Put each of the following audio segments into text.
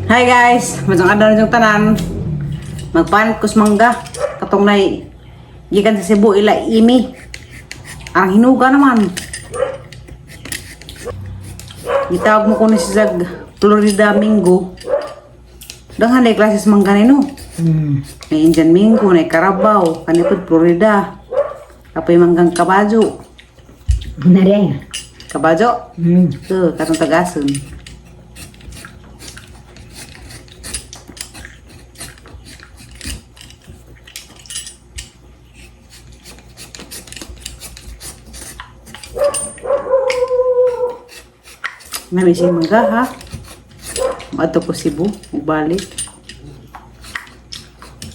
Hi guys, masang adlaw na tanan. Magpanit kus mangga katong nay gikan sa Cebu ila imi. Ang hinuga naman. Gitawag mo ko ni si Zag Florida Mingo. Daghan day klase sa mangga nino. May Indian Mingo, may Carabao, kanipod Florida. Kapoy manggang kabajo. Nare. Kabajo? Ito, katong tagason. Nami siya mangga ha. Maadto ko Cebu, balik.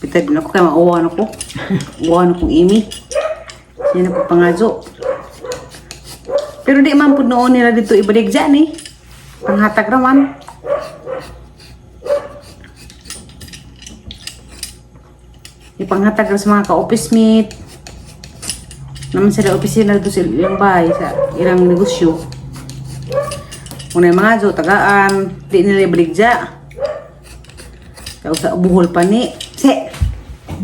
Pita din ako kay mauwan ako. Uwan akong imi. Siya na po pangajo. Pero di man pud noon nila dito ibalik dyan eh. Panghatag raman. Ipanghatag ra sa mga ka-office mate. Naman sila opisina dito sa ilang bahay, sa ilang negosyo. Una yung mga jo, tagaan, di nila ibalik dya. Kaya sa buhol pa ni. Se!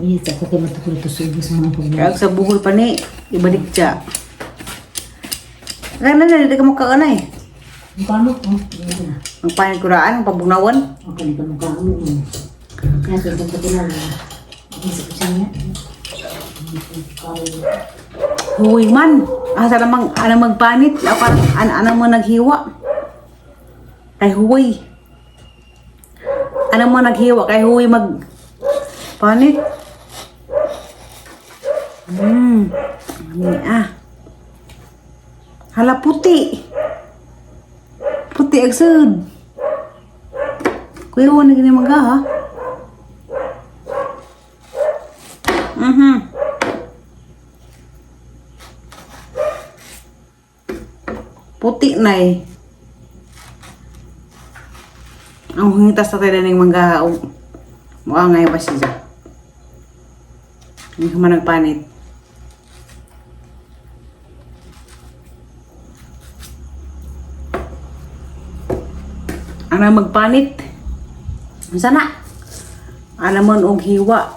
Yes, ako kay matukol to subo sa mga pagmamahal. Kaya sa buhol pa ni, ibalik dya. Kaya na, di ka mukhaan eh. Paano ko? Yan na. Ang paniguraan, ang pabugnawan. Okay, ka mukha mo. Kaya sa itong patinal. Isip ko siya. Huwi man. Asa namang, ano magpanit, parang ano, ano mo naghiwa. Kay huwi. Ano mo naghiwa, kay huwi mag panit. Ano ah. Hala puti. Puti agsud. Kuya, wala gini maga ha. Puti na eh. Ang hingitas na tayo ng mangga. Mukha nga ba siya? Hindi ka man nagpanit. Ano magpanit? Sana. Alam mo og hiwa.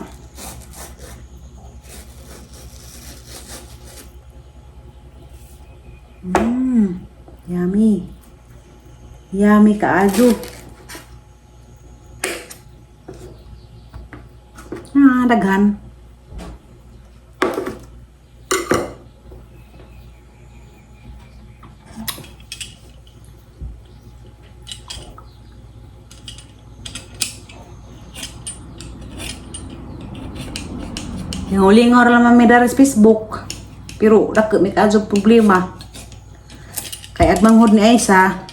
Yummy. Yummy kaajo. Ah, daghan. Yung huling oras lang may daras Facebook. Pero dako may kaadyo problema. Kay agmanghod ni Aisa,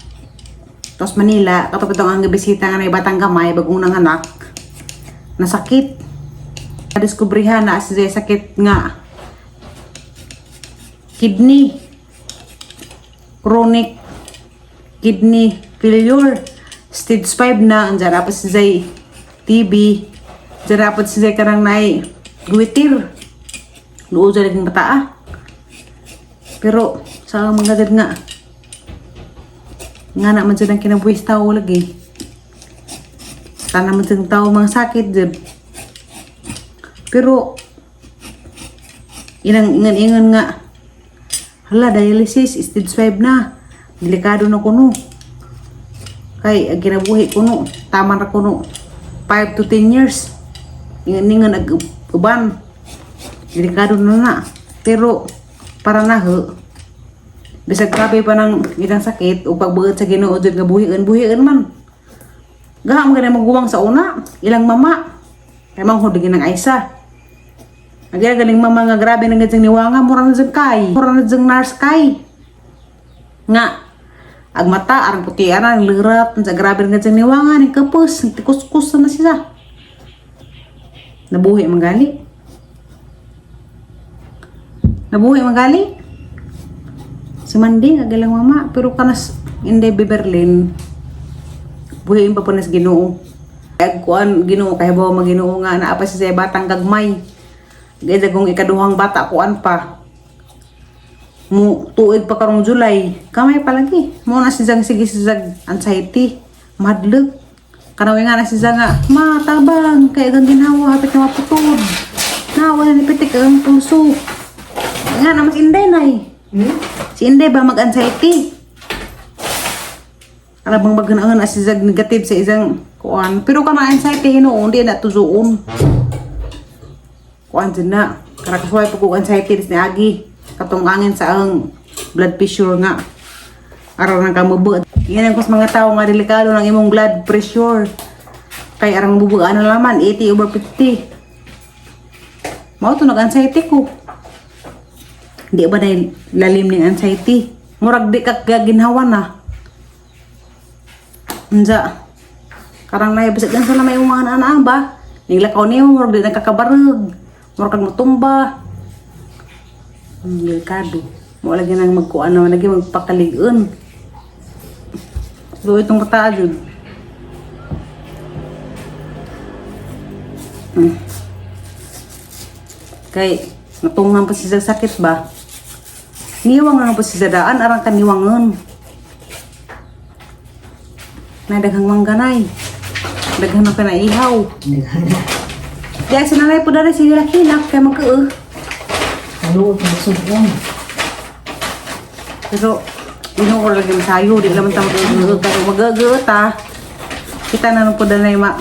tos Manila, katong itong ang bisita nga na batang gamay, bagong nanganak, nasakit. Nadiskubrihan na siya sakit nga kidney, chronic kidney failure, stage 5 na, andyan dapat si Zay TB, andyan dapat si Zay karang nai guwitir, luo dyan naging bata ah. Pero sa mga dyan nga, nga naman dyan ang kinabuhis tao lagi. Sana man dyan tao mga sakit dyan. Pero, inang ingan-ingan nga, hala, dialysis, stage 5 na. Delikado na kuno. Kay, ang kinabuhi kuno, tama na kuno. 5 to 10 years. Ingan-ingan ag uban. Delikado na na. Pero, para na ho, bisag grabe pa ng ilang sakit o pagbuot sa Ginoo jud nga buhian buhian man. Gaha man ganay maguwang sa una, ilang mama. Kay manghod lagi ng Aisa. Ang galing mama nga grabe na gadzang niwanga, mura na dzang kay. Mura na dzang nurse kay. Nga, ag mata, arang puti ang lirat, sa grabe na gadzang niwanga, ni kapos, tikus-kus na siya. Nabuhi man gali. Nabuhi man gali. Si Mandy, agalang mama, pero kanas Inday Beberlin, buhiin pa po nas Ginoo. Ag kuan Ginoo kay bawa maginoo nga naa pa siya sa batang gagmay. Gaya kung ikaduhang bata kuan pa. Mu tuig pa karong July, kamay pa lagi. Mo na si Zang sige si Zag anxiety, madlog. Kanawin nga na si nga, ma, tabang, kay agang ginhawa, hapit na maputod. Na, wala ni pitik ang pulso. Nga na, mas Inday na eh. Hmm? Si Inday ba mag-anxiety? Alam bang maganaon na si Zag negative sa isang kuan. Pero ka na anxiety hinuon, di na tuzuon. Kuan dyan na. Karakasway po kung anxiety ni Agi. Katong angin sa ang blood pressure nga. Araw ng kamubo. Yan ang kus mga tao nga delikado ng imong blood pressure. Kay arang bubuan na laman, 80 over 50. Mao to nag-anxiety ko. Di ba na lalim ning anxiety? Murag di ka ginhawa na. Unsa? Karang na bisag sa na may umahan ana ba? Niglakaw niyo murag di nagkakabarog. Murag kag mutumba. Delikado. Mo lagi nang magkuan na lagi magpakalig-on. Do itong bata jud. Kay natungan pa siya sa sakit ba? Niwang na po siya daan arang kaniwangon. Na daghang mangganay. Daghan na ka na ihaw. Nagana. Diya sa nanay po dari si hilak-hilak kay magkaa. Ano, magsugong. Pero inuor lagi masayo, di naman ta mag kay magaga ta. Kita na nung po danay ma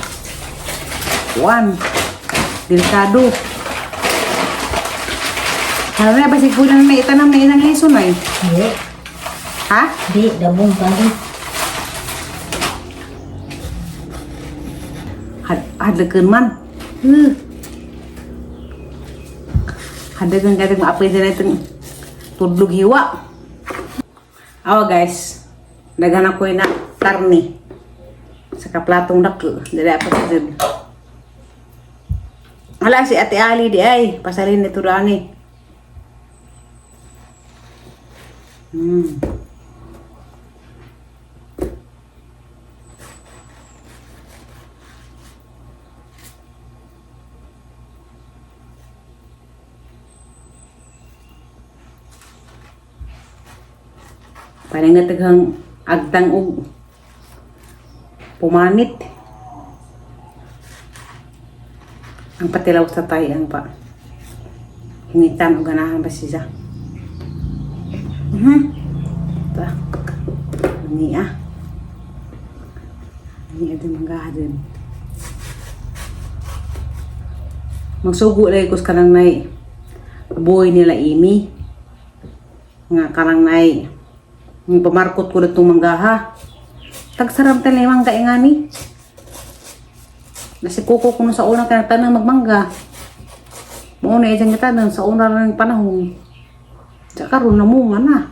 kuan. Delikado. Hala na basig po na na itanam na inang liso na eh. Di. Ha? Di, dabong pa rin. Hadlagan man. Huh. Hadlagan ka maapoy din itong tudlog hiwa. Awa guys, naghanap ko na karni sa kaplatong dako. Dili pa sa dyan. Hala si Ate Ali di ay, pasalin nito dani. Parang nga taghang agtang og pumanit. Ang patilaw sa tay ang pa. Hingitan og ganahan ba siya. Ta. Niya. Niya din manggaha din. Magsugo lagi kus kanang nay boy nila Amy. Nga kanang nay ang pamarkot ko datong manggaha. Tagsaram tayo mangga nga ni. Nasi kuko kuno sa una kaya tanang magmangga. Mao na ijang gitanan sa una ng panahon. Sa karon namunga na.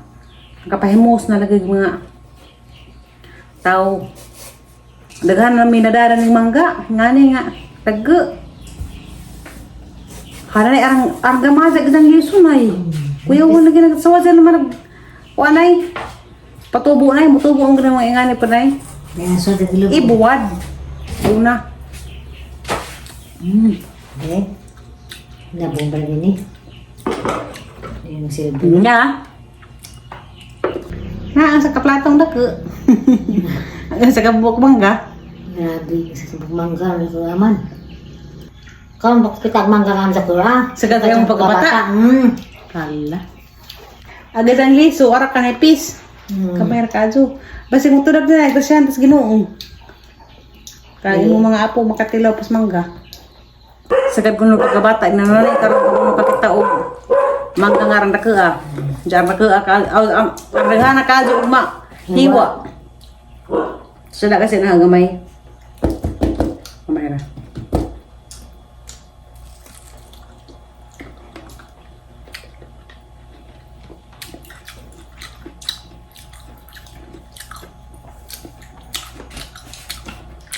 Kapahimos na lagi mga tao. Daghan na may nadara ng mangga. Ngani nga. Tagge. Hara na arang arang gamaza gidang liso na eh. Kuya wala lagi nagsawa dyan naman nag wanay. Patubo na eh. Mutubo ang ganang mga ingani pa na eh. May aso tagilog. Ibuwad. Una. Eh. Dabong pa rin eh. Yung silbi. Nga. Na, ang sa kaplatong dako. Ang sa kabuk mangga. Grabe, sa sabog mangga, ano ko naman. Karon bak kita ang mangga nga sa kura. Sa kagayong pagkabata. Hala. Agad ang liso, ara ka na pis. Kamay ra kadyo. Basi mo tudag na grasyan tas Ginoo. Kaya mo mga apo makatilaw pas mangga. Sagad ko nung pagkabata, nananay karon ko nung pakita og mangga nga rang dako ah. Diyan dako ah ka ang ang daghana kadyo ugma. Hiwa. Sila kasi na gamay. Gamay ra.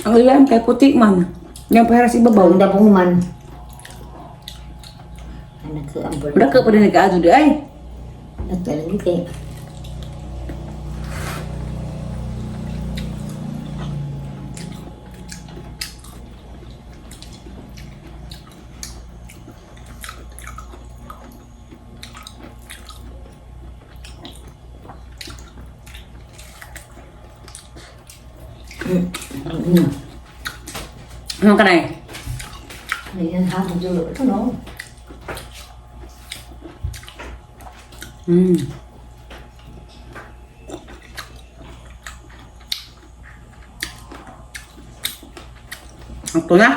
Ang ilan kay puti man. Yang para sa ibabaw. Ang dabong man. Anak ko ang burda. Dako pa din nag-aadyo di ay. At talaga kay. Ano ka na eh? Ayan ha, medyo ito no. Ito na.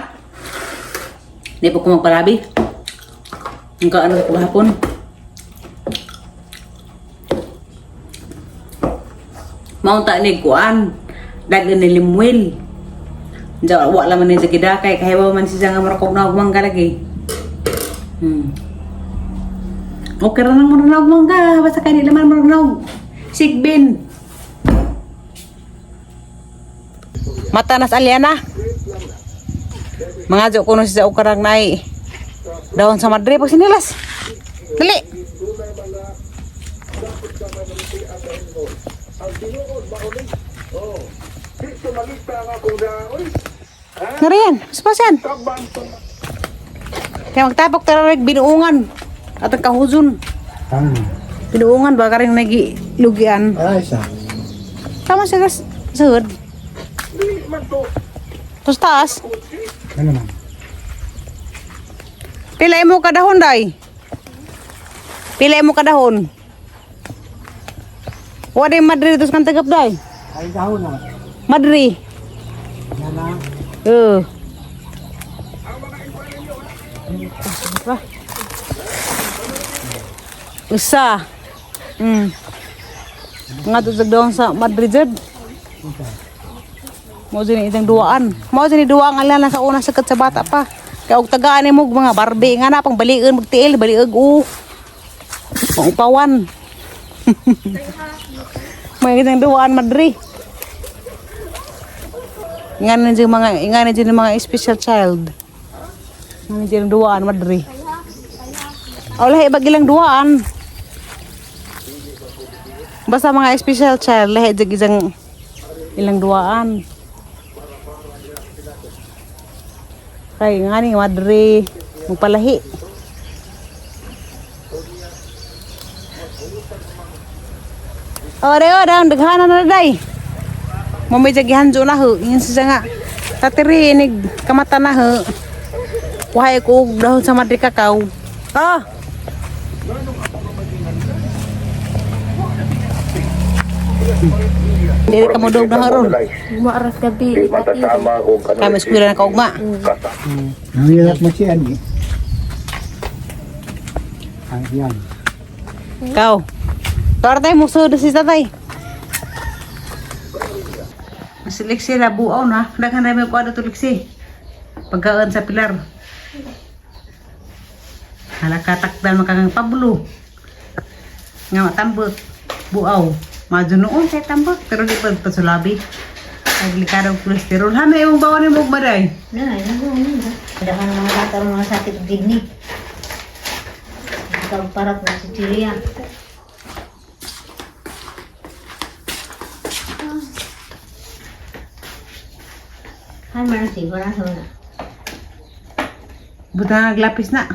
Hindi po ko magpalabi. Ang kaano ko hapon. Maunta ni kuan. Dagan ni Limuel. Diyan, wala man ni sa kidakay. Kahibaw man siya nga marakog na mangga lagi. Okay ra nang marunong mangga. Basta kay nila man marunong. Sigbin. Mata nas aliana. Mga jo kuno siya ukarang nai. Dahon sa madre pag sinilas. Dali. Nariyan, paspasan. Kaya magtapok tara rin binuungan at ang kahuzon. Ah, Binuungan ba ka rin nagilugian. ay sa. Tama siya sahod. Tapos taas. Ano man? Pila mo kadahon day. Pila mo kadahon. Wala yung Madrid tos kang tagap day. Ay dahon na. Madrid. Yan na. Oo. Usa. Nga to sa doon sa Madrid jud. Mo ni itang duaan. Mo ni duwa nga lang sa una sakat sa bata pa. Kay og tagaan nimo og mga barbe nga na pang balion magtiil baliog u. Pangupawan. May itang duaan Madrid. Ingan na mga special child. Ingan na duaan Madrid. O lahi bag ilang duaan. Basta mga special child lahi jud isang ilang duaan. Kay ngani Madre magpalahi. Ore ore ang daghana na day. Mo may jagihan na ho, ingon siya nga. Tatiri inig kamata na ho. Wahay ko og dahon sa Madre kakao. Ah. Dili ka mo dog na haron. Maaras gabi. Matatama o Kay mas eskwela na kaugma. Ang hirap mo siya ni. Ay yan. Kau. Tortay mo sud si tatay. Masiliksi na buaw na. Daghan na may kuha to liksi. Pagkaan sa pilar. Halakatakdan makagang Pablo. Nga matambok. Buaw. Madyo noon kay tambok. Pero di pa pasulabi. Naglikado ang kolesterol. Ha, may imong bawan ni Mugmaday. Na, ay, na, na. Ada ka ng mga bata mga sakit ng kidney. Ikaw parat na si Chilia. Han man si wala sa na. Buta na naglapis na.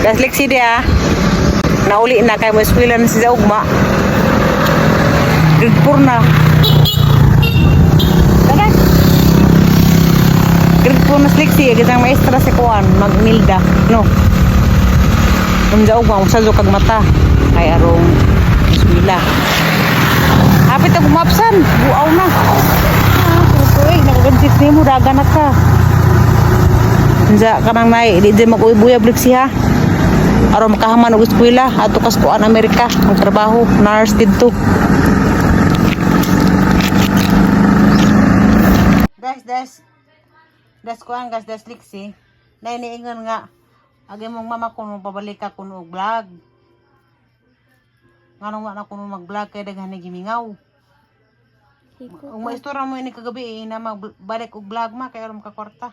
Gas liksi dia. Nauli na kay mo eskwela na si Ugma. Grade 4 na. Tara. Grade 4 na si Lexi, ang maestra si Kuan, Magmilda. No. Kung sa Ugma, usa kag mata. Kay arong eskwela. Hapit ako mapsan, buaw na. Ah, tuig, nakagansit nimo daga na ka. Unsa kanang nay di di mag-uyab liksi ha. Aron makahaman og eskwela ato kas kuan Amerika ang trabaho nurse didto. Des des. Des kuan gas des liksi. Nay niingon nga agi mong mama kuno pabalik ka kuno og vlog. Nganong wa na kuno mag-vlog kay daghan ni gimingaw. Iko Ug maistorya mo ini kagabi eh, na magbalik og vlog ma kay aron makakwarta.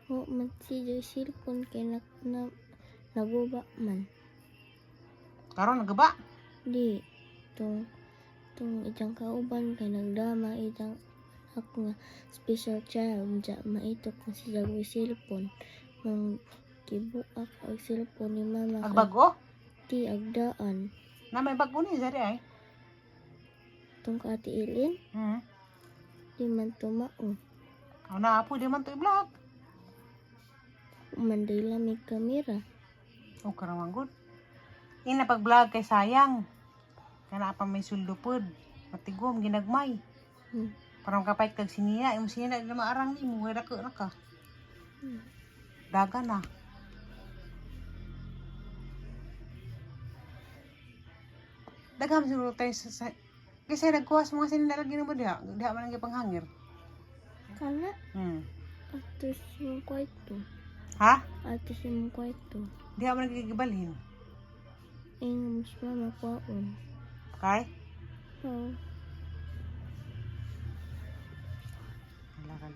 ko man si Joy cellphone kay na, na naguba man. Karon nagaba. Di tong tong itang kauban kay nagdama itang anak nga special child ja maitok na si Jagoy cellphone mang kibuak ang cellphone ni mama Ag kay bag-o. ti agdaan Na may bago ni sari ay. tong kaati ilin di man tumao. Ano na po, di man to i-vlog. Mandila may kamera. O karamang good. Ina pag-vlog kay sayang. Kana pa may suldo pod. Matigom ginagmay. Parang kapay kag sinina, imong sinina di na maarang nimo, wala ka na ka. Daga na. Dagham siguro tayo sa kasi nagkuha sa mga sinina lagi nimo diha, diha man ang gipanghangir. Kana ato sa imong kwarto. Ha? Ato sa imong kwarto. Diha man ang gigibalhin. Ingon mas mama kwaon. Kay? Oh. Wala ka.